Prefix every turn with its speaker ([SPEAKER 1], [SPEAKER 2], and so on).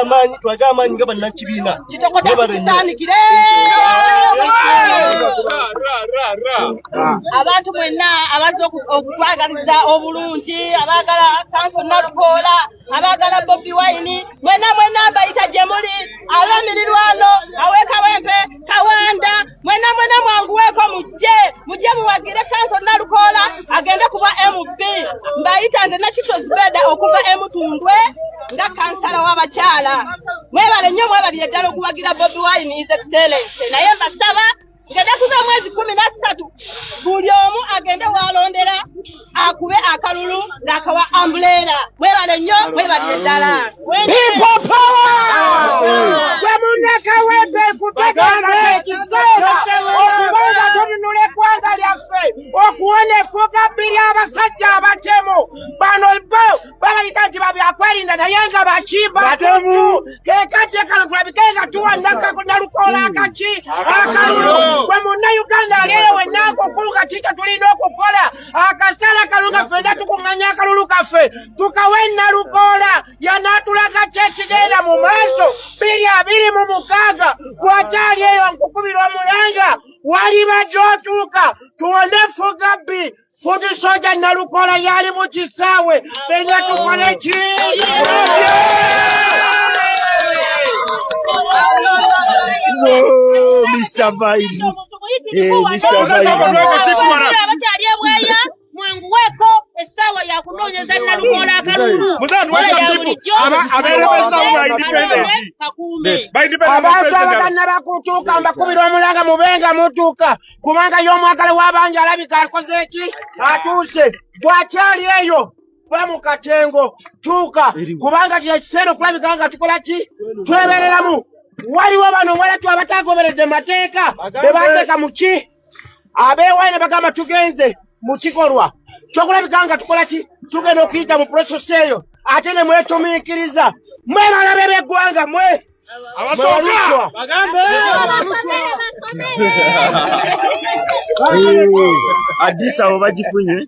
[SPEAKER 1] amaanyi, tulage amaanyi nga bannakibiina.
[SPEAKER 2] Kitokota.
[SPEAKER 1] Mwebale nnyo.
[SPEAKER 2] Sikisaanikire abantu mwenna abazze okutwagaliza obulungi, abaagala Kanso Nalukoola, abaagala Bobi Wine, mwenna mwenna mbayita gye muli, ab'emirirwano aw'e Kawempe, Kawanda, mwenna mwenna mwanguweeko, mujje mujje muwagire Kanso Nalukoola agende kuba MP. Mbayita nze Nakito Zubeda okuva Emutundwe nga kansala w'abakyala. Mwebale nnyo, mwebalire ddala okuwagira Bobi Wine, His Excellence. Naye mbasaba ng'ennaku z'omwezi 13 buli omu agende w'alondera akube akalulu ng'akawa umbrella. Mwebale nnyo, mwebalire ddala.
[SPEAKER 3] People power! Gwe munnakawempe, kutegeera ekiseera okubanga tununula eggwanga lyaffe okuwona effuga bbiri. Abasajja abatemu bano bo babayita nti babyakwerinda, naye nga bakibatutu. Kekadde kano tulabike nga tuwa Nalukoola akaki akalulu. Gwe munnayuganda ali eyo wenna, nkukunga, kikyo tulina okukola akasala kano nga ffenna tukuŋŋanya akalulu kaffe tukawe Nalukoola yanaatulaga ki ekigenda mu maaso 2026. Bw'akyali eyo, nkukubira omulanga, walibadde otuuka tuwone effuga bbi. Foot soldier Nalukoola yali mu kisaawe, ffenna tukole ki?
[SPEAKER 4] Whoa, Mr. Vibe. Eh, Mr. Vibe.
[SPEAKER 2] Abakyali ebweya, mwanguweeko, essaawa yakunoonyeza Nalukoola akalulu. Kakuume.
[SPEAKER 3] Abantu abatannaba kutuuka, mbakubira omulanga, mubenga mutuuka, kubanga y'omwagala w'abangi alabika akoze eki atuuse. Bw'akyali eyo, va mu katengo, tuuka, kubanga kino ekiseera okulabika nga tukola ki, twebereramu. Waliwo bano walatu abatagoberedde mateeka be bateeka mu ki abeewaayo ne bagamba tugenze mu kikolwa kyokulabika nga tukola ki, tugenda okuyita mu process eyo, ate ne mwetumiikiriza mwe balabe b'eggwanga mwe
[SPEAKER 5] Abasooka.
[SPEAKER 4] Eh, Addis abo bagifunye.